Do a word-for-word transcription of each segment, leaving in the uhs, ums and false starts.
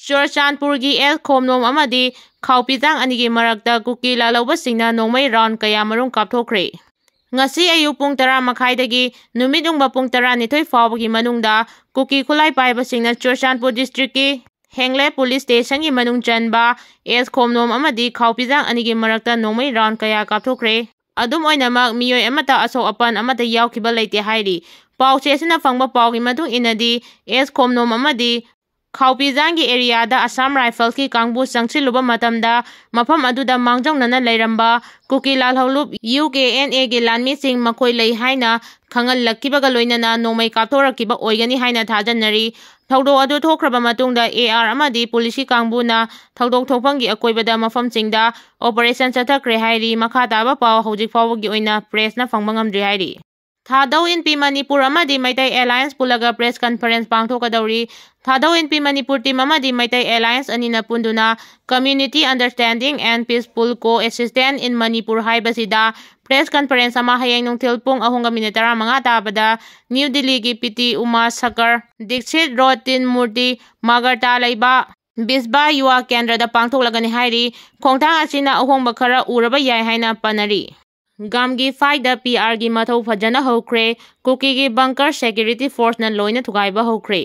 ꯆꯨꯔꯆꯥꯟꯄꯨꯔꯒꯤ ꯑꯦꯜ ꯈꯣꯝꯅꯣꯝ ꯑꯃꯗꯤ ꯈꯥꯎꯄꯤꯖꯥꯡ ꯑꯅꯤꯒꯤ ꯃꯔꯛꯇ ꯀꯨꯀꯤ ꯂꯥꯜꯍꯧꯕꯁꯤꯡꯅ ꯅꯣꯡꯃꯩ ꯔꯥꯎꯟ ꯀꯌꯥ ꯃꯔꯨꯝ ꯀꯥꯞꯊꯣꯛꯈ꯭ꯔꯦ꯫ ꯉꯁꯤ ꯑꯌꯨꯛ ꯄꯨꯡ ꯇꯔꯥ ꯃꯈꯥꯏꯗꯒꯤ ꯅꯨꯃꯤꯠ ꯌꯨꯡꯕ ꯄꯨꯡ ꯇꯔꯥꯅꯤꯊꯣꯏ ꯐꯥꯎꯕꯒꯤ ꯃꯅꯨꯡꯗ ꯀꯨꯀꯤ ꯈꯨꯠꯂꯥꯏ ꯄꯥꯏꯕꯁꯤꯡꯅ ꯆꯨꯔꯆꯥꯟꯄꯨꯔ ꯗꯤꯁꯇ꯭ꯔꯤꯛꯀꯤ ꯍꯦꯡꯂꯦ ꯄꯨꯂꯤꯁ ꯁ꯭ꯇꯦꯁꯟꯒꯤ ꯃꯅꯨꯡ ꯆꯟꯕ ꯑꯦꯁ ꯈꯣꯝꯅꯣꯝ ꯑꯃꯗꯤ ꯈꯥꯎꯄꯤꯖꯥꯡ ꯑꯅꯤꯒꯤ ꯃꯔꯛꯇ ꯅꯣꯡꯃꯩ ꯔꯥꯎꯟ ꯀꯌꯥ ꯀꯥꯞꯊꯣꯛꯈ꯭ꯔꯦ꯫ ꯑꯗꯨꯝ ꯑꯣꯏꯅꯃꯛ, ꯃꯤꯑꯣꯏ ꯑꯃꯠꯇ ꯑꯁꯣꯛ ꯑꯄꯟ ꯑꯃꯠꯇ ꯌꯥꯎꯈꯤꯕ ꯂꯩꯇꯦ ꯍꯥꯏꯔꯤ꯫ ꯄꯥꯎ ꯆꯦꯁꯤꯅ ꯐꯪꯕ ꯄꯥꯎꯒꯤ ꯃꯇꯨꯡ ꯏꯟꯅꯗꯤ, ꯑꯦꯁ ꯈꯣꯝꯅꯣꯝ ꯑꯃꯗꯤ ꯈꯥꯎꯄꯤꯖꯥꯡꯒꯤ ꯑꯦꯔꯤꯌꯥꯗ ꯑꯁꯥꯝ ꯔꯥꯏꯐꯜꯁꯀꯤ ꯀꯥꯡꯕꯨ ꯆꯪꯁꯤꯜꯂꯨꯕ ꯃꯇꯝꯗ, ꯃꯐꯝ ꯑꯗꯨꯗ ꯃꯥꯡꯖꯧꯅꯅ ꯂꯩꯔꯝꯕ ꯀꯨꯀꯤ ꯂꯥꯜꯍꯧꯂꯨꯞ ꯌꯨ ꯀꯦ ꯑꯦꯟ ꯑꯦꯒꯤ ꯂꯥꯟꯃꯤꯁꯤꯡ ꯃꯈꯣꯏ ꯂꯩ ꯍꯥꯏꯅ ꯈꯪꯍꯜꯂꯛꯈꯤꯕꯒ ꯂꯣꯏꯅꯅ ꯅꯣꯡꯃꯩ ꯀꯥꯞꯊꯣꯔꯛꯈꯤꯕ ꯑꯣꯏꯒꯅꯤ ꯍꯥꯏꯅ ꯊꯥꯖꯅꯔꯤ꯫ ꯊꯧꯗꯣꯛ ꯑꯗꯨ ꯊꯣꯛꯈ꯭ꯔꯕ ꯃꯇꯨꯡꯗ, ꯑꯦ ꯑꯥꯔ ꯑꯃꯗꯤ ꯄꯨꯂꯤꯁꯀꯤ ꯀꯥꯡꯕꯨꯅ ꯊꯧꯗꯣꯛ ꯊꯣꯛꯐꯝꯒꯤ ꯑꯀꯣꯏꯕꯗ ꯃꯐꯝꯁꯤꯡꯗ ꯑꯣꯄꯔꯦꯁꯟ ꯆꯠꯊꯈ꯭ꯔꯦ ꯍꯥꯏꯔꯤ꯫ ꯃꯈꯥ ꯇꯥꯕ ꯄꯥꯎ ꯍꯧꯖꯤꯛ ꯐꯥꯎꯕꯒꯤ ꯑꯣꯏꯅ ꯄ꯭ꯔꯦꯁꯅ ꯐꯪꯕ ꯉꯝꯗ꯭ꯔꯤ ꯍꯥꯏꯔꯤ꯫ ꯊꯥꯗꯧ ꯏꯟꯄꯤ ꯃꯅꯤꯄꯨꯔ ꯑꯃꯗꯤ ꯃꯩꯇꯩ ꯑꯦꯂꯥꯌꯟꯁ ꯄꯨꯜꯂꯒ ꯄ꯭ꯔꯦꯁ ꯀꯟꯐꯔꯦꯟꯁ ꯄꯥꯡꯊꯣꯛꯀꯗꯧꯔꯤ꯫ ꯊꯥꯗꯧ ꯏꯟꯄꯤ ꯃꯅꯤꯄꯨꯔ ꯇꯤꯝ ꯑꯃꯗꯤ ꯃꯩꯇꯩ ꯑꯦꯂꯥꯌꯟꯁ ꯑꯅꯤꯅ ꯄꯨꯟꯗꯨꯅ Community Understanding and Peaceful Coexistence in Manipur ꯍꯥꯏꯕꯁꯤꯗ ꯄ꯭ꯔꯦꯁ ꯀꯟꯐꯔꯦꯟꯁ ꯑꯃ ꯍꯌꯦꯡ ꯅꯨꯡꯊꯤꯜ ꯄꯨꯡ ꯑꯍꯨꯝꯒ ꯃꯤꯅꯤꯠ ꯇꯔꯥꯃꯉꯥ ꯇꯥꯕꯗ ꯅ꯭ꯌꯨ ꯗꯤꯜꯂꯤꯒꯤ ꯄꯤ ꯇꯤ ꯎꯃꯥ ꯁꯀꯔ ꯗꯤꯛꯁꯤꯠ ꯔꯣꯗ, ꯇꯤꯟ ꯃꯨꯔꯇꯤ ꯃꯥꯒꯔꯇꯥ ꯂꯩꯕ ꯕꯤꯁꯕꯥ ꯌꯨꯋꯥ ꯀꯦꯟꯗ꯭ꯔꯗ ꯄꯥꯡꯊꯣꯛꯂꯒꯅꯤ ꯍꯥꯏꯔꯤ꯫ ꯈꯣꯡꯊꯥꯡ ꯑꯁꯤꯅ ꯑꯍꯣꯡꯕ ꯈꯔ ꯎꯔꯕ ꯌꯥꯏ ꯍꯥꯏꯅ ꯄꯟꯅꯔꯤ꯫ ꯒꯥꯝꯒꯤ ꯐꯥꯏꯗ ꯄꯤ ꯑꯥꯔꯒꯤ ꯃꯊꯧ ꯐꯖꯅ ꯍꯧꯈ꯭ꯔꯦ꯫ ꯀꯨꯀꯤꯒꯤ ꯕꯪꯀꯔ ꯁꯦꯀ꯭ꯌꯨꯔꯤꯇꯤ ꯐꯣꯔꯁꯅ ꯂꯣꯏꯅ ꯊꯨꯒꯥꯏꯕ ꯍꯧꯈ꯭ꯔꯦ꯫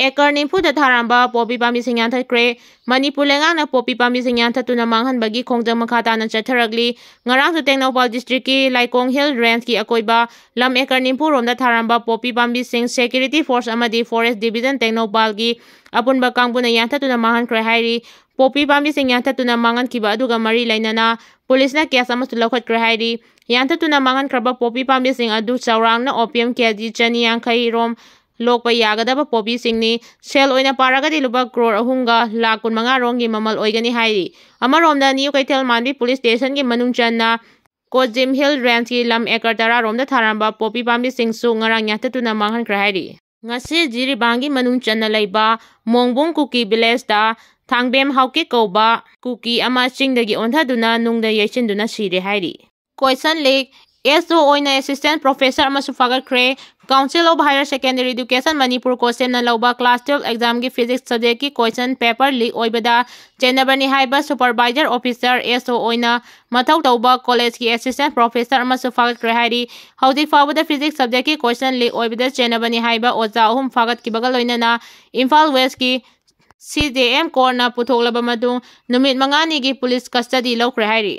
ꯑꯦꯀꯔ ꯅꯤꯐꯨꯗ ꯊꯥꯔꯝꯕ ꯄꯣꯄꯤ ꯄꯥꯝꯕꯤꯁꯤꯡ ꯌꯥꯟꯊꯠꯈ꯭ꯔꯦ꯫ ꯃꯅꯤꯄꯨꯔ ꯂꯩꯉꯥꯛꯅ ꯄꯣꯄꯤ ꯄꯥꯝꯕꯤꯁꯤꯡ ꯌꯥꯟꯊꯠꯇꯨꯅ ꯃꯥꯡꯍꯟꯕꯒꯤ ꯈꯣꯡꯖꯪ ꯃꯈꯥ ꯇꯥꯅ ꯆꯠꯊꯔꯛꯂꯤ꯫ ꯉꯔꯥꯡꯁꯨ ꯇꯦꯡꯅꯧꯄꯜ ꯗꯤꯁꯇ꯭ꯔꯤꯛꯀꯤ ꯂꯥꯏꯀꯣꯡ ꯍꯤꯜ ꯔꯦꯟꯖꯀꯤ ꯑꯀꯣꯏꯕ ꯂꯝ ꯑꯦꯀꯔ ꯅꯤꯐꯨ ꯔꯣꯝꯗ ꯊꯥꯔꯝꯕ ꯄꯣꯄꯤ ꯄꯥꯝꯕꯤꯁꯤꯡ ꯁꯦꯀ꯭ꯌꯨꯔꯤꯇꯤ ꯐꯣꯔꯁ ꯑꯃꯗꯤ ꯐꯣꯔꯦꯁ ꯗꯤꯕꯤꯖꯟ ꯇꯦꯡꯅꯧꯄꯜꯒꯤ ꯑꯄꯨꯟꯕ ꯀꯥꯡꯕꯨꯅ ꯌꯥꯟꯊꯠꯇꯨꯅ ꯃꯥꯡꯍꯟꯈ꯭ꯔꯦ ꯍꯥꯏꯔꯤ꯫ ꯄꯣꯄꯤ ꯄꯥꯝꯕꯤꯁꯤꯡ ꯌꯥꯟꯊꯠꯇꯨꯅ ꯃꯥꯡꯍꯟꯈꯤꯕ ꯑꯗꯨꯒ ꯃꯔꯤ ꯂꯩꯅꯅ ꯄꯨꯂꯤꯁꯅ ꯀꯦꯁ ꯑꯃꯁꯨ ꯂꯧꯈꯠꯈ꯭ꯔꯦ ꯍꯥꯏꯔꯤ꯫ ꯌꯥꯟꯊꯠꯇꯨꯅ ꯃꯥꯡꯍꯟꯈ꯭ꯔꯕ ꯄꯣꯄꯤ ꯄꯥꯝꯕꯤꯁꯤꯡ ꯑꯗꯨ ꯆꯥꯎꯔꯥꯛꯅ ꯑꯣꯄꯤꯌꯝ ꯀꯦ ꯖꯤ ꯆꯅꯤ ꯌꯥꯡꯈꯩ ꯔꯣꯝ ꯂꯣꯛꯄ ꯌꯥꯒꯗꯕ ꯄꯣꯄꯤꯁꯤꯡꯅꯤ꯫ ꯁꯦꯜ ꯑꯣꯏꯅ ꯄꯥꯔꯒꯗꯤ ꯂꯨꯄꯥ ꯀ꯭ꯔꯣꯔ ꯑꯍꯨꯝꯒ ꯂꯥꯈ ꯀꯨꯟꯃꯉꯥ ꯔꯣꯝꯒꯤ ꯃꯃꯜ ꯑꯣꯏꯒꯅꯤ ꯍꯥꯏꯔꯤ꯫ ꯑꯃꯔꯣꯝꯗ, ꯅ꯭ꯌꯨ ꯀꯩꯊꯦꯜ ꯃꯥꯟꯕꯤ ꯄꯨꯂꯤꯁ ꯁ꯭ꯇꯦꯁꯟꯒꯤ ꯃꯅꯨꯡ ꯆꯟꯅ ꯀꯣꯖꯤꯝ ꯍꯤꯜ ꯔꯦꯟꯖꯀꯤ ꯂꯝ ꯑꯦꯀꯔ ꯇꯔꯥ ꯔꯣꯝꯗ ꯊꯥꯔꯝꯕ ꯄꯣꯄꯤ ꯄꯥꯝꯕꯤꯁꯤꯡꯁꯨ ꯉꯔꯥꯡ ꯌꯥꯟꯊꯠꯇꯨꯅ ꯃꯥꯡꯍꯟꯈ꯭ꯔꯦ ꯍꯥꯏꯔꯤ꯫ ꯉꯁꯤ ꯖꯤꯔꯤꯕꯥꯝꯒꯤ ꯃꯅꯨꯡ ꯆꯟꯅ ꯂꯩꯕ ꯃꯣꯡꯕꯨꯡ ꯀꯨꯀꯤ ꯚꯤꯂꯦꯖꯇ ꯊꯥꯡꯕꯦꯝ ꯍꯥꯎꯀꯤꯛ ꯀꯧꯕ ꯀꯨꯀꯤ ꯑꯃ ꯆꯤꯡꯗꯒꯤ ꯑꯣꯟꯊꯗꯨꯅ ꯅꯨꯡꯗ ꯌꯩꯁꯤꯟꯗꯨꯅ ꯁꯤꯔꯦ ꯍꯥꯏꯔꯤ꯫ Question leak: ꯑꯦꯁ ꯑꯣ ꯑꯣꯏꯅ assistant professor ꯑꯃꯁꯨ ꯐꯥꯒꯠꯈ꯭ꯔꯦ꯫ Council of Higher Secondary Education Manipur, ꯀꯣꯁꯦꯝꯅ ꯂꯧꯕ class twelve examꯒꯤ physics subjectꯀꯤ question paper leak ꯑꯣꯏꯕꯗ ꯆꯦꯟꯅꯕꯅꯤ ꯍꯥꯏꯕ supervisor officer, ꯑꯦꯁ ꯑꯣ ꯑꯣꯏꯅ ꯃꯊꯧ ꯇꯧꯕ collegeꯀꯤ assistant professor ꯑꯃꯁꯨ ꯐꯥꯒꯠꯈ꯭ꯔꯦ ꯍꯥꯏꯔꯤ꯫ ꯍꯧꯖꯤꯛ ꯐꯥꯎꯕꯗ physics subjectꯀꯤ question leak ꯑꯣꯏꯕꯗ ꯆꯦꯟꯅꯕꯅꯤ ꯍꯥꯏꯕ ꯑꯣꯖꯥ ꯑꯍꯨꯝ ꯐꯥꯒꯠꯈꯤꯕꯒ ꯂꯣꯏꯅꯅ ꯏꯝꯐꯥꯜ Westꯀꯤ C J M courtꯅ ꯄꯨꯊꯣꯛꯂꯕ ꯃꯇꯨꯡ ꯅꯨꯃꯤꯠ ꯃꯉꯥꯅꯤꯒꯤ police custody ꯂꯧꯈ꯭ꯔꯦ ꯍꯥꯏꯔꯤ꯫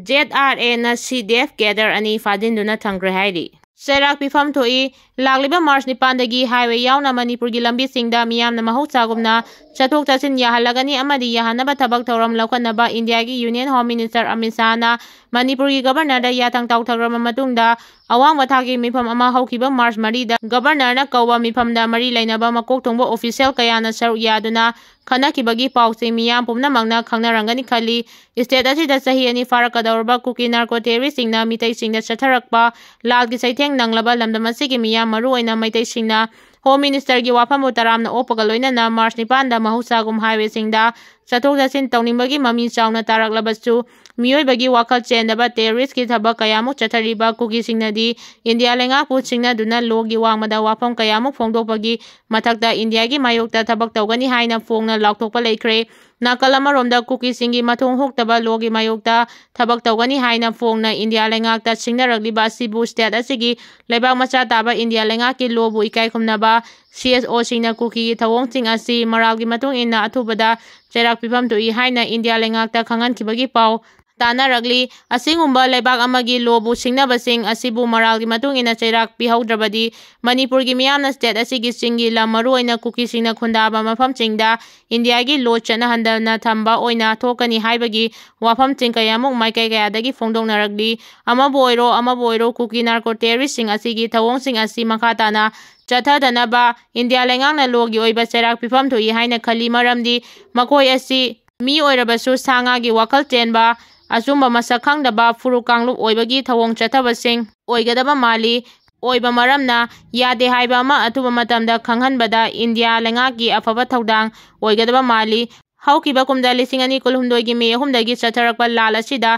Z R Aꯅ C D F cadre ꯑꯅꯤ ꯐꯥꯖꯤꯟꯗꯨꯅ ꯊꯝꯈ꯭ꯔꯦ ꯍꯥꯏꯔꯤ꯫ ꯆꯩꯔꯥꯛ ꯄꯤꯐꯝ ꯊꯣꯛꯏ꯫ ꯂꯥꯛꯂꯤꯕ March ꯅꯤꯄꯥꯟꯗꯒꯤ highway ꯌꯥꯎꯅ ꯃꯅꯤꯄꯨꯔꯒꯤ ꯂꯝꯕꯤꯁꯤꯡꯗ ꯃꯤꯌꯥꯝꯅ ꯃꯍꯧꯁꯥꯒꯨꯝꯅ ꯆꯠꯊꯣꯛ ꯆꯠꯁꯤꯟ ꯌꯥꯍꯜꯂꯒꯅꯤ ꯑꯃꯗꯤ ꯌꯥꯍꯟꯅꯕ ꯊꯕꯛ ꯊꯧꯔꯝ ꯂꯧꯈꯠꯅꯕ ꯏꯟꯗꯤꯌꯥꯒꯤ Union Home Minister ꯑꯃꯤꯠ ꯁꯥꯍꯅ ꯃꯅꯤꯄꯨꯔꯒꯤ Governorꯗ ꯌꯥꯊꯪ ꯇꯥꯎꯊꯈ꯭ꯔꯕ ꯃꯇꯨꯡꯗ ꯑꯋꯥꯡꯕ ꯊꯥꯛꯀꯤ ꯃꯤꯐꯝ ꯑꯃ ꯍꯧꯈꯤꯕ March ꯃꯔꯤꯗ Governorꯅ ꯀꯧꯕ ꯃꯤꯐꯝꯗ ꯃꯔꯤ ꯂꯩꯅꯕ ꯃꯀꯣꯛ ꯊꯣꯡꯕ official ꯀꯌꯥꯅ ꯁꯔꯨꯛ ꯌꯥꯗꯨꯅ ꯈꯟꯅꯈꯤꯕꯒꯤ ꯄꯥꯎꯁꯤꯡ ꯃꯤꯌꯥꯝ ꯄꯨꯝꯅꯃꯛꯅ ꯈꯪꯅꯔꯝꯒꯅꯤ ꯈꯜꯂꯤ꯫ State ꯑꯁꯤꯗ ꯆꯍꯤ ꯑꯅꯤ ꯐꯥꯔꯛꯀꯗꯧꯔꯕ ꯀꯨꯀꯤ narco terroristꯁꯤꯡꯅ ꯃꯤꯇꯩꯁꯤꯡꯗ ꯆꯠꯊꯔꯛꯄ ꯂꯥꯜꯒꯤ ꯆꯩꯊꯦꯡ ꯅꯪꯂꯕ ꯂꯝꯗꯝ ꯑꯁꯤꯒꯤ ꯃꯤꯌꯥꯝ, ꯃꯔꯨꯑꯣꯏꯅ ꯃꯩꯇꯩꯁꯤꯡꯅ Home Ministerꯒꯤ ꯋꯥꯐꯝꯕꯨ ꯇꯔꯥꯝꯅ ꯑꯣꯛꯄꯒ ꯂꯣꯏꯅꯅ March ꯅꯤꯄꯥꯟꯗ ꯃꯍꯧꯁꯥꯒꯨꯝ highwayꯁꯤꯡꯗ ꯆꯠꯊꯣꯛ ꯆꯠꯁꯤꯟ ꯇꯧꯅꯤꯡꯕꯒꯤ ꯃꯃꯤ ꯆꯥꯎꯅ ꯇꯥꯔꯛꯂꯕꯁꯨ, ꯃꯤꯑꯣꯏꯕꯒꯤ ꯋꯥꯈꯜ ꯆꯦꯟꯗꯕ terroristꯀꯤ ꯊꯕꯛ ꯀꯌꯥꯃꯨꯛ ꯆꯠꯊꯔꯤꯕ ꯀꯨꯀꯤꯁꯤꯡꯅꯗꯤ ꯏꯟꯗꯤꯌꯥ ꯂꯩꯉꯥꯛꯄꯨ ꯁꯤꯡꯅꯗꯨꯅ lawꯒꯤ ꯋꯥꯡꯃꯗ ꯋꯥꯐꯝ ꯀꯌꯥꯃꯨꯛ ꯐꯣꯡꯗꯣꯛꯄꯒꯤ ꯃꯊꯛꯇ ꯏꯟꯗꯤꯌꯥꯒꯤ ꯃꯥꯌꯣꯛꯇ ꯊꯕꯛ ꯇꯧꯒꯅꯤ ꯍꯥꯏꯅ ꯐꯣꯡꯅ ꯂꯥꯎꯊꯣꯛꯄ ꯂꯩꯈ꯭ꯔꯦ꯫ ꯅꯥꯀꯜ ꯑꯃꯔꯣꯝꯗ ꯀꯨꯀꯤꯁꯤꯡꯒꯤ ꯃꯊꯣꯡ ꯍꯨꯛꯇꯕ lawꯒꯤ ꯃꯥꯌꯣꯛꯇ ꯊꯕꯛ ꯇꯧꯒꯅꯤ ꯍꯥꯏꯅ ꯐꯣꯡꯅ ꯏꯟꯗꯤꯌꯥ ꯂꯩꯉꯥꯛꯇ ꯁꯤꯡꯅꯔꯛꯂꯤꯕ ꯑꯁꯤꯕꯨ state ꯑꯁꯤꯒꯤ ꯂꯩꯕꯥꯛ ꯃꯆꯥ ꯇꯥꯕ ꯏꯟꯗꯤꯌꯥ ꯂꯩꯉꯥꯛꯀꯤ lawꯕꯨ ꯏꯀꯥꯏ ꯈꯨꯝꯅꯕ C S Oꯁꯤꯡꯅ ꯀꯨꯀꯤꯒꯤ ꯊꯧꯑꯣꯡꯁꯤꯡ ꯑꯁꯤ ꯃꯔꯥꯜꯒꯤ ꯃꯇꯨꯡ ꯏꯟꯅ ꯑꯊꯨꯕꯗ ꯆꯩꯔꯥꯛ ꯄꯤꯐꯝ ꯊꯣꯛꯏ ꯍꯥꯏꯅ ꯏꯟꯗꯤꯌꯥ ꯂꯩꯉꯥꯛꯇ ꯈꯪꯍꯟꯈꯤꯕꯒꯤ ꯄꯥꯎ ꯇꯥꯅꯔꯛꯂꯤ꯫ ꯑꯁꯤꯒꯨꯝꯕ ꯂꯩꯕꯥꯛ ꯑꯃꯒꯤ lawꯕꯨ ꯁꯤꯡꯅꯕꯁꯤꯡ ꯑꯁꯤꯕꯨ ꯃꯔꯥꯜꯒꯤ ꯃꯇꯨꯡ ꯏꯟꯅ ꯆꯩꯔꯥꯛ ꯄꯤꯍꯧꯗ꯭ꯔꯕꯗꯤ ꯃꯅꯤꯄꯨꯔꯒꯤ ꯃꯤꯌꯥꯝꯅ state ꯑꯁꯤꯒꯤ ꯆꯤꯡꯒꯤ ꯂꯝ, ꯃꯔꯨꯑꯣꯏꯅ ꯀꯨꯀꯤꯁꯤꯡꯅ ꯈꯨꯟꯗꯥꯕ ꯃꯐꯝꯁꯤꯡꯗ ꯏꯟꯗꯤꯌꯥꯒꯤ law ꯆꯠꯅꯍꯟꯗꯅ ꯊꯝꯕ ꯑꯣꯏꯅ ꯊꯣꯛꯀꯅꯤ ꯍꯥꯏꯕꯒꯤ ꯋꯥꯐꯝꯁꯤꯡ ꯀꯌꯥꯃꯨꯛ ꯃꯥꯏꯀꯩ ꯀꯌꯥꯗꯒꯤ ꯐꯣꯡꯗꯣꯛꯅꯔꯛꯂꯤ꯫ ꯑꯃꯕꯨ ꯑꯣꯏꯔꯣ, ꯑꯃꯕꯨ ꯑꯣꯏꯔꯣ, ꯀꯨꯀꯤ narco terroristꯁꯤꯡ ꯑꯁꯤꯒꯤ ꯊꯧꯑꯣꯡꯁꯤꯡ ꯑꯁꯤ ꯃꯈꯥ ꯇꯥꯅ ꯆꯠꯊꯗꯅꯕ ꯏꯟꯗꯤꯌꯥ ꯂꯩꯉꯥꯛꯅ lawꯒꯤ ꯑꯣꯏꯕ ꯆꯩꯔꯥꯛ ꯄꯤꯐꯝ ꯊꯣꯛꯏ ꯍꯥꯏꯅ ꯈꯜꯂꯤ꯫ ꯃꯔꯝꯗꯤ ꯃꯈꯣꯏ ꯑꯁꯤ ꯃꯤ ꯑꯣꯏꯔꯕꯁꯨ ꯁꯥ ꯉꯥꯒꯤ ꯋꯥꯈꯜ ꯆꯦꯟꯕ, ꯑꯆꯨꯝꯕ ꯃꯁꯛ ꯈꯪꯗꯕ ꯐꯨꯔꯨꯞ ꯀꯥꯡꯂꯨꯞ ꯑꯣꯏꯕꯒꯤ ꯊꯧꯑꯣꯡ ꯆꯠꯊꯕꯁꯤꯡ ꯑꯣꯏꯒꯗꯕ ꯃꯥꯜꯂꯤ꯫ ꯑꯣꯏꯕ ꯃꯔꯝꯅ ꯌꯥꯗꯦ ꯍꯥꯏꯕ ꯑꯃ ꯑꯊꯨꯕ ꯃꯇꯝꯗ ꯈꯪꯍꯟꯕꯗ ꯏꯟꯗꯤꯌꯥ ꯂꯩꯉꯥꯛꯀꯤ ꯑꯐꯕ ꯊꯧꯗꯥꯡ ꯑꯣꯏꯒꯗꯕ ꯃꯥꯜꯂꯤ꯫ ꯍꯧꯈꯤꯕ ꯀꯨꯝꯖꯥ ꯂꯤꯁꯤꯡ ꯑꯅꯤ ꯀꯨꯟꯍꯨꯝꯗꯣꯏꯒꯤ May ꯑꯍꯨꯝꯗꯒꯤ ꯆꯠꯊꯔꯛꯄ ꯂꯥꯜ ꯑꯁꯤꯗ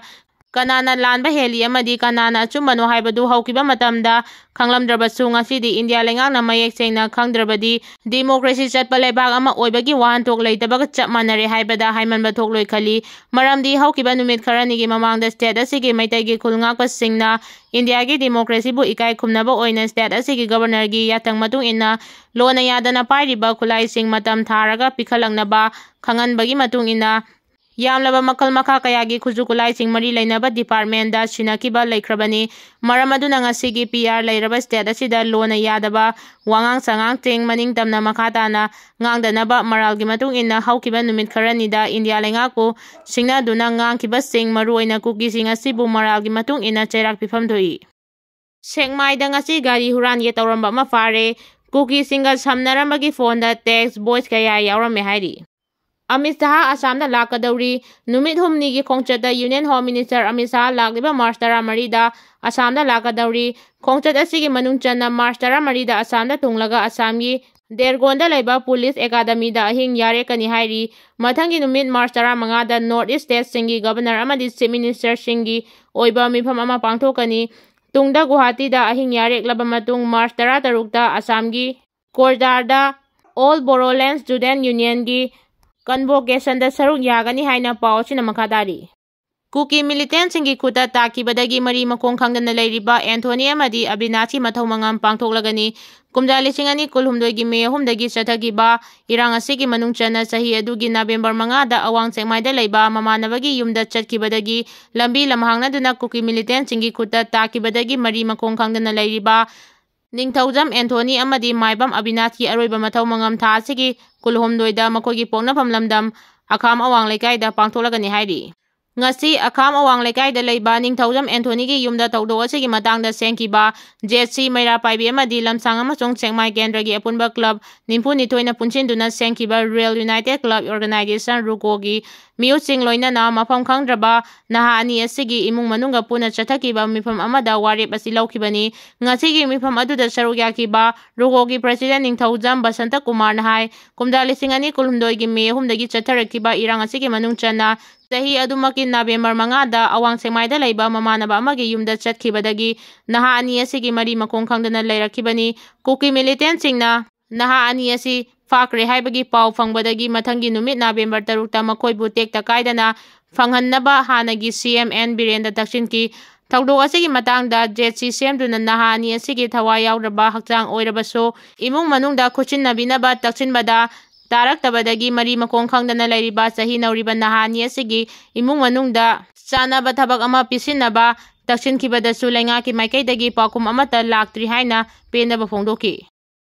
ꯀꯅꯥꯅ ꯂꯥꯟꯕ ꯍꯦꯜꯂꯤ ꯑꯃꯗꯤ ꯀꯅꯥꯅ ꯑꯆꯨꯝꯕꯅꯣ ꯍꯥꯏꯕꯗꯨ ꯍꯧꯈꯤꯕ ꯃꯇꯝꯗ ꯈꯪꯂꯝꯗ꯭ꯔꯕꯁꯨ, ꯉꯁꯤꯗꯤ ꯏꯟꯗꯤꯌꯥ ꯂꯩꯉꯥꯛꯅ ꯃꯌꯦꯛ ꯁꯦꯡꯅ ꯈꯪꯗ꯭ꯔꯕꯗꯤ ꯗꯤꯃꯣꯀ꯭ꯔꯦꯁꯤ ꯆꯠꯄ ꯂꯩꯕꯥꯛ ꯑꯃ ꯑꯣꯏꯕꯒꯤ ꯋꯥꯍꯟꯊꯣꯛ ꯂꯩꯇꯕꯒ ꯆꯞ ꯃꯥꯟꯅꯔꯦ ꯍꯥꯏꯕꯗ ꯍꯥꯏꯃꯟꯕ ꯊꯣꯛꯂꯣꯏ ꯈꯜꯂꯤ꯫ ꯃꯔꯝꯗꯤ ꯍꯧꯈꯤꯕ ꯅꯨꯃꯤꯠ ꯈꯔꯅꯤꯒꯤ ꯃꯃꯥꯡꯗ ꯁ꯭ꯇꯦꯠ ꯑꯁꯤꯒꯤ ꯃꯩꯇꯩꯒꯤ ꯈꯨꯜ ꯉꯥꯛꯄꯁꯤꯡꯅ ꯏꯟꯗꯤꯌꯥꯒꯤ ꯗꯤꯃꯣꯀ꯭ꯔꯦꯁꯤꯕꯨ ꯏꯀꯥꯏ ꯈꯨꯝꯅꯕ ꯑꯣꯏꯅ ꯁ꯭ꯇꯦꯠ ꯑꯁꯤꯒꯤ ꯒꯕꯔꯅꯔꯒꯤ ꯌꯥꯊꯪ ꯃꯇꯨꯡ ꯏꯟꯅ ꯂꯣꯟꯅ ꯌꯥꯗꯅ ꯄꯥꯏꯔꯤꯕ ꯈꯨꯠꯂꯥꯏꯁꯤꯡ ꯃꯇꯝ ꯊꯥꯔꯒ ꯄꯤꯈꯠꯂꯛꯅꯕ ꯈꯪꯍꯟꯕꯒꯤ ꯃꯇꯨꯡ ꯏꯟꯅ ꯌꯥꯝꯂꯕ ꯃꯈꯜ ꯃꯈꯥ ꯀꯌꯥꯒꯤ ꯈꯨꯠꯁꯨ ꯈꯨꯠꯂꯥꯏꯁꯤꯡ ꯃꯔꯤ ꯂꯩꯅꯕ ꯗꯤꯄꯥꯔꯠꯃꯦꯟꯗ ꯁꯤꯟꯅꯈꯤꯕ ꯂꯩꯈ꯭ꯔꯕꯅꯤ꯫ ꯃꯔꯝ ꯑꯗꯨꯅ ꯉꯁꯤꯒꯤ ꯄꯤ ꯑꯥꯔ ꯂꯩꯔꯕ ꯁ꯭ꯇꯦꯠ ꯑꯁꯤꯗ ꯂꯣꯟꯅ ꯌꯥꯗꯕ ꯋꯥꯉꯥꯡ ꯁꯉꯥꯡꯁꯤꯡ ꯃꯅꯤꯡ ꯇꯝꯅ ꯃꯈꯥ ꯇꯥꯅ ꯉꯥꯡꯗꯅꯕ ꯃꯔꯥꯜꯒꯤ ꯃꯇꯨꯡ ꯏꯟꯅ ꯍꯧꯈꯤꯕ ꯅꯨꯃꯤꯠ ꯈꯔꯅꯤꯗ ꯏꯟꯗꯤꯌꯥ ꯂꯩꯉꯥꯛꯄꯨ ꯁꯤꯡꯅꯗꯨꯅ ꯉꯥꯡꯈꯤꯕꯁꯤꯡ, ꯃꯔꯨꯑꯣꯏꯅ ꯀꯨꯀꯤꯁꯤꯡ ꯑꯁꯤꯕꯨ ꯃꯔꯥꯜꯒꯤ ꯃꯇꯨꯡ ꯏꯟꯅ ꯆꯩꯔꯥꯛ ꯄꯤꯐꯝ ꯊꯣꯛꯏ꯫ ꯁꯦꯛꯃꯥꯏꯗ ꯉꯁꯤ ꯒꯥꯔꯤ ꯍꯨꯔꯥꯟꯒꯦ ꯇꯧꯔꯝꯕ ꯑꯃ ꯐꯥꯔꯦ꯫ ꯀꯨꯀꯤꯁꯤꯡꯒ ꯁꯝꯅꯔꯝꯕꯒꯤ ꯐꯣꯟꯗ ꯇꯦꯛꯁ ꯚꯣꯏꯁ ꯀꯌꯥ ꯌꯥꯎꯔꯝꯃꯦ ꯍꯥꯏꯔꯤ꯫ ꯑꯃꯤꯠ ꯁꯍꯥ ꯑꯁꯥꯝꯗ ꯂꯥꯛꯀꯗꯧꯔꯤ꯫ ꯅꯨꯃꯤꯠ ꯍꯨꯝꯅꯤꯒꯤ ꯈꯣꯡꯆꯠꯇ ꯌꯨꯅꯤꯌꯟ ꯍꯣꯝ ꯃꯤꯅꯤꯁꯇꯔ ꯑꯃꯤꯠ ꯁꯍꯥ ꯂꯥꯛꯂꯤꯕ ꯃꯥꯔꯆ ꯇꯔꯥꯃꯔꯤꯗ ꯑꯁꯥꯝꯗ ꯂꯥꯛꯀꯗꯧꯔꯤ꯫ ꯈꯣꯡꯆꯠ ꯑꯁꯤꯒꯤ ꯃꯅꯨꯡ ꯆꯟꯅ ꯃꯥꯔꯆ ꯇꯔꯥꯃꯔꯤꯗ ꯑꯁꯥꯝꯗ ꯊꯨꯡꯂꯒ ꯑꯁꯥꯝꯒꯤ ꯗꯦꯔꯒꯣꯟꯗ ꯂꯩꯕ ꯄꯨꯂꯤꯁ ꯑꯦꯀꯥꯗꯃꯤꯗ ꯑꯍꯤꯡ ꯌꯥꯔꯦꯛꯀꯅꯤ ꯍꯥꯏꯔꯤ꯫ ꯃꯊꯪꯒꯤ ꯅꯨꯃꯤꯠ ꯃꯥꯔꯆ ꯇꯔꯥꯃꯉꯥꯗ ꯅꯣꯔꯠ ꯏꯁ ꯁ꯭ꯇꯦꯠꯁꯤꯡꯒꯤ ꯒꯕꯔꯅꯔ ꯑꯃꯗꯤ ꯆꯤꯐ ꯃꯤꯅꯤꯁꯇꯔꯁꯤꯡꯒꯤ ꯑꯣꯏꯕ ꯃꯤꯐꯝ ꯑꯃ ꯄꯥꯡꯊꯣꯛꯀꯅꯤ꯫ ꯇꯨꯡꯗ ꯒꯨꯋꯥꯍꯥꯇꯤꯗ ꯑꯍꯤꯡ ꯌꯥꯔꯦꯛꯂꯕ ꯃꯇꯨꯡ ꯃꯥꯔꯆ ꯇꯔꯥꯇꯔꯨꯛꯇ ꯑꯁꯥꯝꯒꯤ ꯀꯣꯔꯗꯥꯔꯗ ꯑꯣꯜ ꯕꯣꯔꯣꯂꯦꯟꯁ ꯁ꯭ꯇꯨꯗꯦꯟꯠ ꯌꯨꯅꯤꯌꯟꯒꯤ ꯀꯟꯚꯣꯀꯦꯁꯟꯗ ꯁꯔꯨꯛ ꯌꯥꯒꯅꯤ ꯍꯥꯏꯅ ꯄꯥꯎ ꯑꯁꯤꯅ ꯃꯈꯥ ꯇꯥꯔꯤ꯫ ꯀꯨꯀꯤ ꯃꯤꯂꯤꯇꯦꯟꯁꯤꯡꯒꯤ ꯈꯨꯠꯇ ꯇꯥꯈꯤꯕꯗꯒꯤ ꯃꯔꯤ ꯃꯈꯣꯡ ꯈꯪꯗꯅ ꯂꯩꯔꯤꯕ ꯑꯦꯟꯊꯣꯅꯤ ꯑꯃꯗꯤ ꯑꯕꯤꯅꯥꯁꯀꯤ ꯃꯊꯧ ꯃꯉꯝ ꯄꯥꯡꯊꯣꯛꯂꯒꯅꯤ꯫ ꯀꯨꯝꯖꯥ ꯂꯤꯁꯤꯡ ꯑꯅꯤ ꯀꯨꯟꯍꯨꯝꯗꯣꯏꯒꯤ ꯃꯦ ꯑꯍꯨꯝꯗꯒꯤ ꯆꯠꯊꯈꯤꯕ ꯏꯔꯥꯡ ꯑꯁꯤꯒꯤ ꯃꯅꯨꯡ ꯆꯟꯅ ꯆꯍꯤ ꯑꯗꯨꯒꯤ ꯅꯕꯦꯝꯕꯔ ꯃꯉꯥꯗ ꯑꯋꯥꯡ ꯁꯦꯛꯃꯥꯏꯗ ꯂꯩꯕ ꯃꯃꯥꯟꯅꯕꯒꯤ ꯌꯨꯝꯗ ꯆꯠꯈꯤꯕꯗꯒꯤ ꯂꯝꯕꯤ ꯂꯝꯍꯥꯡꯅꯗꯨꯅ ꯀꯨꯀꯤ ꯃꯤꯂꯤꯇꯦꯟꯁꯤꯡꯒꯤ ꯈꯨꯠꯇ ꯇꯥꯈꯤꯕꯗꯒꯤ ꯃꯔꯤ ꯃꯈꯣꯡ ꯈꯪꯗꯅ ꯂꯩꯔꯤꯕ ꯅꯤꯡꯊꯧꯖꯝ ꯑꯦꯟꯊꯣꯅꯤ ꯑꯃꯗꯤ ꯃꯥꯏꯕꯝ ꯑꯕꯤꯅꯥꯁꯀꯤ ꯑꯔꯣꯏꯕ ꯃꯊꯧ ꯃꯉꯝ ꯊꯥ ꯑꯁꯤꯒꯤ ꯀꯨꯟꯍꯨꯝꯗꯣꯏꯗ ꯃꯈꯣꯏꯒꯤ ꯄꯣꯛꯅꯐꯝ ꯂꯝꯗꯝ ꯑꯈꯥꯝ ꯑꯋꯥꯡ ꯂꯩꯀꯥꯏꯗ ꯄꯥꯡꯊꯣꯛꯂꯒꯅꯤ ꯍꯥꯏꯔꯤ꯫ ꯉꯁꯤ ꯑꯈꯥꯝ ꯑꯋꯥꯡ ꯂꯩꯀꯥꯏꯗ ꯂꯩꯕ ꯅꯤꯡꯊꯧꯖꯝ ꯑꯦꯟꯊꯣꯅꯤꯒꯤ ꯌꯨꯝꯗ ꯊꯧꯗꯣꯛ ꯑꯁꯤꯒꯤ ꯃꯇꯥꯡꯗ ꯁꯦꯝꯈꯤꯕ ꯖꯦꯠ ꯁꯤ ꯃꯩꯔꯥ ꯄꯥꯏꯕꯤ ꯑꯃꯗꯤ ꯂꯝꯁꯥꯡ ꯑꯃꯁꯨꯡ ꯁꯦꯛꯃꯥꯏ ꯀꯦꯟꯗ꯭ꯔꯒꯤ ꯑꯄꯨꯟꯕ ꯀ꯭ꯂꯕ ꯅꯤꯐꯨꯅꯤꯊꯣꯏꯅ ꯄꯨꯟꯁꯤꯟꯗꯨꯅ ꯁꯦꯝꯈꯤꯕ ꯔꯤꯌꯦꯜ ꯌꯨꯅꯥꯏꯇꯦꯗ ꯀ꯭ꯂꯕ ꯑꯣꯔꯒꯅꯥꯏꯖꯦꯁꯟ, ꯔꯨꯀꯣꯒꯤ ꯃꯤꯍꯨꯠꯁꯤꯡ ꯂꯣꯏꯅꯅ ꯃꯐꯝ ꯈꯪꯗ꯭ꯔꯕ ꯅꯍꯥ ꯑꯅꯤ ꯑꯁꯤꯒꯤ ꯏꯃꯨꯡ ꯃꯅꯨꯡꯒ ꯄꯨꯟꯅ ꯆꯠꯊꯈꯤꯕ ꯃꯤꯐꯝ ꯑꯃꯗ ꯋꯥꯔꯦꯞ ꯑꯁꯤ ꯂꯧꯈꯤꯕꯅꯤ꯫ ꯉꯁꯤꯒꯤ ꯃꯤꯐꯝ ꯑꯗꯨꯗ ꯁꯔꯨꯛ ꯌꯥꯈꯤꯕ ꯔꯨꯀꯣꯒꯤ ꯄ꯭ꯔꯁꯤꯗꯦꯟ ꯅꯤꯡꯊꯧꯖꯝ ꯕꯁꯟꯇ ꯀꯨꯃꯥꯔꯅ ꯍꯥꯏ, ꯀꯨꯝꯖꯥ ꯂꯤꯁꯤꯡ ꯑꯅꯤ ꯀꯨꯟꯍꯨꯝꯗꯣꯏꯒꯤ ꯃꯦ ꯑꯍꯨꯝꯗꯒꯤ ꯆꯠꯊꯔꯛꯈꯤꯕ ꯏꯔꯥꯡ ꯑꯁꯤꯒꯤ ꯃꯅꯨꯡ ꯆꯟꯅ ꯆꯍꯤ ꯑꯗꯨꯃꯛꯀꯤ ꯅꯕꯦꯝꯕꯔ ꯃꯉꯥꯗ ꯑꯋꯥꯡ ꯁꯦꯛꯃꯥꯏꯗ ꯂꯩꯕ ꯃꯃꯥꯟꯅꯕ ꯑꯃꯒꯤ ꯌꯨꯝꯗ ꯆꯠꯈꯤꯕꯗꯒꯤ ꯅꯍꯥ ꯑꯅꯤ ꯑꯁꯤꯒꯤ ꯃꯔꯤ ꯃꯈꯣꯡ ꯈꯪꯗꯅ ꯂꯩꯔꯛꯈꯤꯕꯅꯤ꯫ ꯀꯨꯀꯤ ꯃꯤꯂꯤꯇꯦꯟꯠꯁꯤꯡꯅ ꯅꯍꯥ ꯑꯅꯤ ꯑꯁꯤ ꯐꯥꯈ꯭ꯔꯦ ꯍꯥꯏꯕꯒꯤ ꯄꯥꯎ ꯐꯪꯕꯗꯒꯤ ꯃꯊꯪꯒꯤ ꯅꯨꯃꯤꯠ ꯅꯕꯦꯝꯕꯔ ꯇꯔꯨꯛꯇ ꯃꯈꯣꯏꯕꯨ ꯇꯦꯛꯇ ꯀꯥꯏꯗꯅ ꯐꯪꯍꯟꯅꯕ ꯍꯥꯟꯅꯒꯤ ꯁꯤ ꯑꯦꯝ ꯑꯦꯟ ꯕꯤꯔꯦꯟꯗ ꯇꯛꯁꯤꯟꯈꯤ꯫ ꯊꯧꯗꯣꯛ ꯑꯁꯤꯒꯤ ꯃꯇꯥꯡꯗ ꯖꯦꯠ ꯁꯤ ꯁꯦꯝꯗꯨꯅ ꯅꯍꯥ ꯑꯅꯤ ꯑꯁꯤꯒꯤ ꯊꯋꯥꯏ ꯌꯥꯎꯗ꯭ꯔꯕ ꯍꯛꯆꯥꯡ ꯑꯣꯏꯔꯕꯁꯨ ꯏꯃꯨꯡ ꯃꯅꯨꯡꯗ ꯈꯨꯠꯁꯤꯟꯅꯕꯤꯅꯕ ꯇꯛꯁꯤꯟꯕꯗ ꯇꯥꯔꯛꯇꯕꯗꯒꯤ ꯃꯔꯤ ꯃꯈꯣꯡ ꯈꯪꯗꯅ ꯂꯩꯔꯤꯕ ꯆꯍꯤ ꯅꯧꯔꯤꯕ ꯅꯍꯥ ꯑꯅꯤ ꯑꯁꯤꯒꯤ ꯏꯃꯨꯡ ꯃꯅꯨꯡꯗ ꯆꯥꯅꯕ ꯊꯕꯛ ꯑꯃ ꯄꯤꯁꯤꯟꯅꯕ ꯇꯛꯁꯤꯟꯈꯤꯕꯗꯁꯨ ꯂꯩꯉꯥꯛꯀꯤ ꯃꯥꯏꯀꯩꯗꯒꯤ ꯄꯥꯎꯈꯨꯝ ꯑꯃꯠꯇ ꯂꯥꯛꯇ꯭ꯔꯤ ꯍꯥꯏꯅ ꯄꯦꯟꯗꯕ ꯐꯣꯡꯗꯣꯛꯈꯤ꯫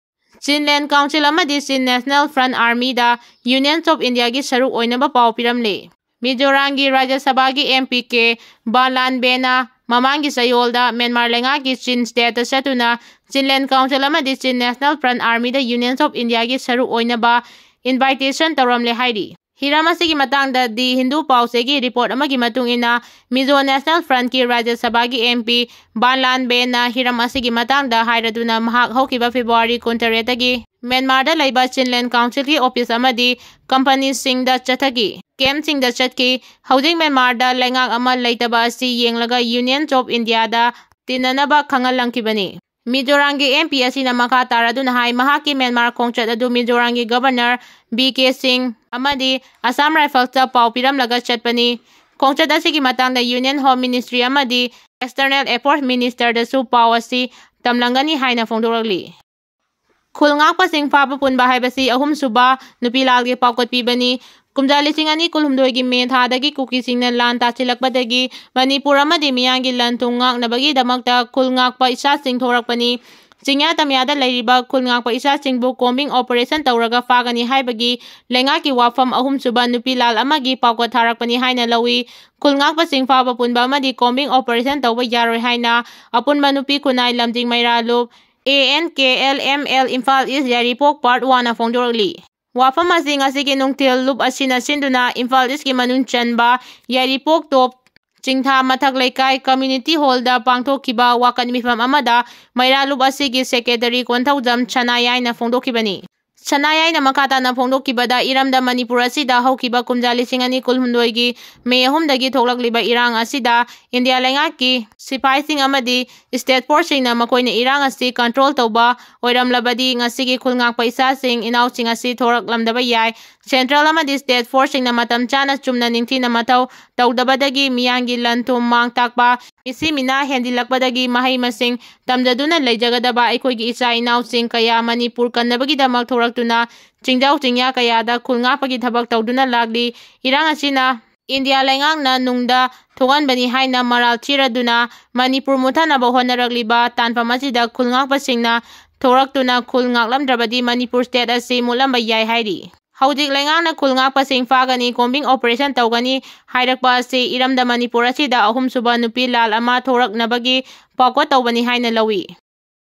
ꯆꯤꯟꯂꯦꯟ ꯀꯥꯎꯟꯁꯤꯜ ꯑꯃꯗꯤ ꯆꯤꯟ ꯅꯦꯁꯅꯦꯜ ꯐ꯭ꯔꯟꯠ ꯑꯥꯔꯃꯤꯗ ꯌꯨꯅꯤꯌꯟ ꯑꯣꯐ ꯏꯟꯗꯤꯌꯥꯒꯤ ꯁꯔꯨꯛ ꯑꯣꯏꯅꯕ ꯄꯥꯎ ꯄꯤꯔꯝꯂꯦ꯫ ꯃꯤꯖꯣꯔꯥꯝꯒꯤ ꯔꯥꯖ꯭ꯌ ꯁꯚꯥꯒꯤ ꯑꯦꯝ ꯄꯤ ꯀꯦ ꯕꯥꯂꯥꯟꯕꯦꯅ ꯃꯃꯥꯡꯒꯤ ꯆꯌꯣꯜꯗ ꯃ꯭ꯌꯥꯟꯃꯥꯔ ꯂꯩꯉꯥꯛꯀꯤ ꯆꯤꯟ ꯁ꯭ꯇꯦꯠꯇ ꯆꯠꯇꯨꯅ ꯆꯤꯟꯂꯦꯟ ꯀꯥꯎꯟꯁꯤꯜ ꯑꯃꯗꯤ ꯆꯤꯟ ꯅꯦꯁꯅꯦꯜ ꯐ꯭ꯔꯟꯠ ꯑꯥꯔꯃꯤꯗ ꯌꯨꯅꯤꯌꯟ ꯑꯣꯐ ꯏꯟꯗꯤꯌꯥꯒꯤ ꯁꯔꯨꯛ ꯑꯣꯏꯅꯕ ꯏꯟꯚꯥꯏꯇꯦꯁꯟ ꯇꯧꯔꯝꯂꯦ ꯍꯥꯏꯔꯤ꯫ ꯍꯤꯔꯝ ꯑꯁꯤꯒꯤ ꯃꯇꯥꯡꯗ ꯗꯤ ꯍꯤꯟꯗꯨ ꯄꯥꯎꯆꯦꯒꯤ ꯔꯤꯄꯣꯔꯠ ꯑꯃꯒꯤ ꯃꯇꯨꯡ ꯏꯟꯅ, ꯃꯤꯖꯣ ꯅꯦꯁꯅꯦꯜ ꯐ꯭ꯔꯟꯠꯀꯤ ꯔꯥꯖ꯭ꯌ ꯁꯚꯥꯒꯤ ꯑꯦꯝ ꯄꯤ ꯕꯥꯟꯂꯥꯟꯕꯦꯟꯅ ꯍꯤꯔꯝ ꯑꯁꯤꯒꯤ ꯃꯇꯥꯡꯗ ꯍꯥꯏꯔꯗꯨꯅ ꯃꯍꯥꯛ ꯍꯧꯈꯤꯕ ꯐꯦꯕ꯭ꯔꯨꯋꯥꯔꯤ ꯀꯨꯟꯇꯔꯦꯠꯇꯒꯤ ꯃ꯭ꯌꯥꯟꯃꯥꯔꯗ ꯂꯩꯕ ꯆꯤꯟꯂꯦꯟ ꯀꯥꯎꯟꯁꯤꯜꯒꯤ ꯑꯣꯐꯤꯁ ꯑꯃꯗꯤ ꯀꯝꯄꯅꯤꯁꯤꯡꯗ ꯆꯠꯊꯈꯤ, ꯀꯦꯝꯞꯁꯤꯡꯗ ꯆꯠꯈꯤ꯫ ꯍꯧꯖꯤꯛ ꯃ꯭ꯌꯥꯟꯃꯥꯔꯗ ꯂꯩꯉꯥꯛ ꯑꯃ ꯂꯩꯇꯕ ꯑꯁꯤ ꯌꯦꯡꯂꯒ ꯌꯨꯅꯤꯌꯟ ꯑꯣꯐ ꯏꯟꯗꯤꯌꯥꯗ ꯇꯤꯟꯅꯅꯕ ꯈꯪꯍꯜꯂꯝꯈꯤꯕꯅꯤ꯫ ꯃꯤꯖꯣꯔꯥꯝꯒꯤ ꯑꯦꯝ ꯄꯤ ꯑꯁꯤꯅ ꯃꯈꯥ ꯇꯥꯔꯗꯨꯅ ꯍꯥꯏ, ꯃꯍꯥꯛꯀꯤ ꯃ꯭ꯌꯥꯟꯃꯥꯔ ꯈꯣꯡꯆꯠ ꯑꯗꯨ ꯃꯤꯖꯣꯔꯥꯝꯒꯤ ꯒꯕꯔꯅꯔ ꯕꯤ ꯀꯦ ꯁꯤꯡ ꯑꯃꯗꯤ ꯑꯁꯥꯝ ꯔꯥꯏꯐꯜꯁꯇ ꯄꯥꯎ ꯄꯤꯔꯝꯂꯒ ꯆꯠꯄꯅꯤ꯫ ꯈꯣꯡꯆꯠ ꯑꯁꯤꯒꯤ ꯃꯇꯥꯡꯗ ꯌꯨꯅꯤꯌꯟ ꯍꯣꯝ ꯃꯤꯅꯤꯁꯇ꯭ꯔꯤ ꯑꯃꯗꯤ ꯑꯦꯛꯁꯇꯔꯅꯦꯜ ꯑꯦꯐꯤꯌꯔꯁ ꯃꯤꯅꯤꯁꯇꯔꯗꯁꯨ ꯄꯥꯎ ꯑꯁꯤ ꯇꯝꯂꯝꯒꯅꯤ ꯍꯥꯏꯅ ꯐꯣꯡꯗꯣꯔꯛꯂꯤ꯫ ꯈꯨꯜ ꯉꯥꯛꯄꯁꯤꯡ ꯐꯥꯕ ꯄꯨꯟꯕ ꯍꯥꯏꯕꯁꯤ ꯑꯍꯨꯝꯁꯨꯕ ꯅꯨꯄꯤ ꯂꯥꯜꯒꯤ ꯄꯥꯎꯀꯠ ꯄꯤꯕꯅꯤ꯫ ꯀꯨꯝꯖꯥ ꯂꯤꯁꯤꯡ ꯑꯅꯤ ꯀꯨꯟꯍꯨꯝꯗꯣꯏꯒꯤ ꯃꯦ ꯊꯥꯗꯒꯤ ꯀꯨꯀꯤꯁꯤꯡꯅ ꯂꯥꯟ ꯇꯥꯁꯤꯜꯂꯛꯄꯗꯒꯤ ꯃꯅꯤꯄꯨꯔ ꯑꯃꯗꯤ ꯃꯤꯌꯥꯝꯒꯤ ꯂꯟ ꯊꯨꯝ ꯉꯥꯛꯅꯕꯒꯤꯗꯃꯛꯇ ꯈꯨꯜ ꯉꯥꯛꯄ ꯏꯆꯥꯁꯤꯡ ꯊꯣꯔꯛꯄꯅꯤ꯫ ꯆꯤꯡꯌꯥ ꯇꯝꯌꯥꯗ ꯂꯩꯔꯤꯕ ꯈꯨꯜ ꯉꯥꯛꯄ ꯏꯆꯥꯁꯤꯡꯕꯨ ꯀꯣꯝꯕꯤꯡ ꯑꯣꯄꯔꯦꯁꯟ ꯇꯧꯔꯒ ꯐꯥꯒꯅꯤ ꯍꯥꯏꯕꯒꯤ ꯂꯩꯉꯥꯛꯀꯤ ꯋꯥꯐꯝ ꯑꯍꯨꯝꯁꯨꯕ ꯅꯨꯄꯤ ꯂꯥꯜ ꯑꯃꯒꯤ ꯄꯥꯎꯀꯠ ꯊꯥꯔꯛꯄꯅꯤ ꯍꯥꯏꯅ ꯂꯧꯏ꯫ ꯈꯨꯜ ꯉꯥꯛꯄꯁꯤꯡ ꯐꯥꯕ ꯄꯨꯟꯕ ꯑꯃꯗꯤ ꯀꯣꯝꯕꯤꯡ ꯑꯣꯄꯔꯦꯁꯟ ꯇꯧꯕ ꯌꯥꯔꯣꯏ ꯍꯥꯏꯅ ꯑꯄꯨꯟꯕ ꯅꯨꯄꯤ ꯈꯨꯟꯅꯥꯏ ꯂꯝꯖꯤꯡ ꯃꯩꯔꯥ ꯂꯨꯞ, A N K L M L, Imphal east, ꯌꯥꯏꯔꯤꯄꯣꯛ ꯄꯥꯔꯠ ꯋꯥꯟꯅ ꯐꯣꯡꯗꯣꯔꯛꯂꯤ꯫ ꯋꯥꯐꯝ ꯑꯁꯤ ꯉꯁꯤꯒꯤ ꯅꯨꯡꯊꯤꯜ ꯂꯨꯞ ꯑꯁꯤꯅ ꯁꯤꯟꯗꯨꯅ ꯏꯝꯐꯥꯜ ꯏꯁꯀꯤ ꯃꯅꯨꯡ ꯆꯟꯕ ꯌꯥꯏꯔꯤꯄꯣꯛ ꯇꯣꯞ ꯆꯤꯡꯊꯥ ꯃꯊꯛ ꯂꯩꯀꯥꯏ ꯀꯝꯃ꯭ꯌꯨꯅꯤꯇꯤ ꯍꯣꯜꯗ ꯄꯥꯡꯊꯣꯛꯈꯤꯕ ꯋꯥꯀꯠ ꯃꯤꯐꯝ ꯑꯃꯗ ꯃꯩꯔꯥ ꯂꯨꯞ ꯑꯁꯤꯒꯤ ꯁꯦꯀ꯭ꯔꯦꯇꯔꯤ ꯀꯣꯟꯊꯧꯖꯝ ꯁꯅꯥꯌꯥꯏꯅ ꯐꯣꯡꯗꯣꯛꯈꯤꯕꯅꯤ꯫ ꯁꯅꯥꯌꯥꯏꯅ ꯃꯈꯥ ꯇꯥꯅ ꯐꯣꯡꯗꯣꯛꯈꯤꯕꯗ, ꯏꯔꯝꯗꯝ ꯃꯅꯤꯄꯨꯔ ꯑꯁꯤꯗ ꯍꯧꯈꯤꯕ ꯀꯨꯝꯖꯥ ꯂꯤꯁꯤꯡ ꯑꯅꯤ ꯀꯨꯟꯍꯨꯝꯗꯣꯏꯒꯤ ꯃꯦ ꯑꯍꯨꯝꯗꯒꯤ ꯊꯣꯛꯂꯛꯂꯤꯕ ꯏꯔꯥꯡ ꯑꯁꯤꯗ ꯏꯟꯗꯤꯌꯥ ꯂꯩꯉꯥꯛꯀꯤ ꯁꯤꯐꯥꯏꯁꯤꯡ ꯑꯃꯗꯤ state forceꯁꯤꯡꯅ ꯃꯈꯣꯏꯅ ꯏꯔꯥꯡ ꯑꯁꯤ control ꯇꯧꯕ ꯑꯣꯏꯔꯝꯂꯕꯗꯤ, ꯉꯁꯤꯒꯤ ꯈꯨꯜ ꯉꯥꯛꯄ ꯏꯆꯥꯁꯤꯡ ꯏꯅꯥꯎꯁꯤꯡ ꯑꯁꯤ ꯊꯣꯔꯛꯂꯝꯗꯕ ꯌꯥꯏ꯫ Central ꯑꯃꯗꯤ state forceꯁꯤꯡꯅ ꯃꯇꯝ ꯆꯥꯅ ꯆꯨꯝꯅ ꯅꯤꯡꯊꯤꯅ ꯃꯊꯧ ꯇꯧꯗꯕꯗꯒꯤ ꯃꯤꯌꯥꯝꯒꯤ ꯂꯟ ꯊꯨꯝ ꯃꯥꯡ ꯇꯥꯛꯄ, ꯃꯤꯁꯤ ꯃꯤꯅꯥ ꯍꯦꯟꯖꯤꯜꯂꯛꯄꯗꯒꯤ ꯃꯍꯩ ꯃꯁꯤꯡ ꯇꯝꯖꯗꯨꯅ ꯂꯩꯖꯒꯗꯕ ꯑꯩꯈꯣꯏꯒꯤ ꯏꯆꯥ ꯏꯅꯥꯎꯁꯤꯡ ꯀꯌꯥ ꯃꯅꯤꯄꯨꯔ ꯀꯟꯅꯕꯒꯤꯗꯃꯛ ꯊꯣꯔꯛꯇꯨꯅ ꯆꯤꯡꯖꯥꯎ ꯆꯤꯡꯌꯥ ꯀꯌꯥꯗ ꯈꯨꯜ ꯉꯥꯛꯄꯒꯤ ꯊꯕꯛ ꯇꯧꯗꯨꯅ ꯂꯥꯛꯂꯤ꯫ ꯏꯔꯥꯡ ꯑꯁꯤꯅ ꯏꯟꯗꯤꯌꯥ ꯂꯩꯉꯥꯛꯅ ꯅꯨꯡꯗ ꯊꯣꯛꯍꯟꯕꯅꯤ ꯍꯥꯏꯅ ꯃꯔꯥꯜ ꯊꯤꯔꯗꯨꯅ ꯃꯅꯤꯄꯨꯔ ꯃꯨꯠꯊꯅꯕ ꯍꯣꯠꯅꯔꯛꯂꯤꯕ ꯇꯥꯟꯐꯝ ꯑꯁꯤꯗ ꯈꯨꯜ ꯉꯥꯛꯄꯁꯤꯡꯅ ꯊꯣꯔꯛꯇꯨꯅ ꯈꯨꯜ ꯉꯥꯛꯂꯝꯗ꯭ꯔꯕꯗꯤ ꯃꯅꯤꯄꯨꯔ state ꯑꯁꯤ ꯃꯨꯠꯂꯝꯕ ꯌꯥꯏ ꯍꯥꯏꯔꯤ꯫ ꯍꯧꯖꯤꯛ ꯂꯩꯉꯥꯛꯅ ꯈꯨꯜ ꯉꯥꯛꯄꯁꯤꯡ ꯐꯥꯒꯅꯤ, combing operation ꯇꯧꯒꯅꯤ ꯍꯥꯏꯔꯛꯄ ꯑꯁꯤ ꯏꯔꯝꯗꯝ ꯃꯅꯤꯄꯨꯔ ꯑꯁꯤꯗ ꯑꯍꯨꯝꯁꯨꯕ ꯅꯨꯄꯤ ꯂꯥꯜ ꯑꯃ ꯊꯣꯔꯛꯅꯕꯒꯤ ꯄꯥꯎꯀꯣꯠ ꯇꯧꯕꯅꯤ ꯍꯥꯏꯅ ꯂꯧꯏ꯫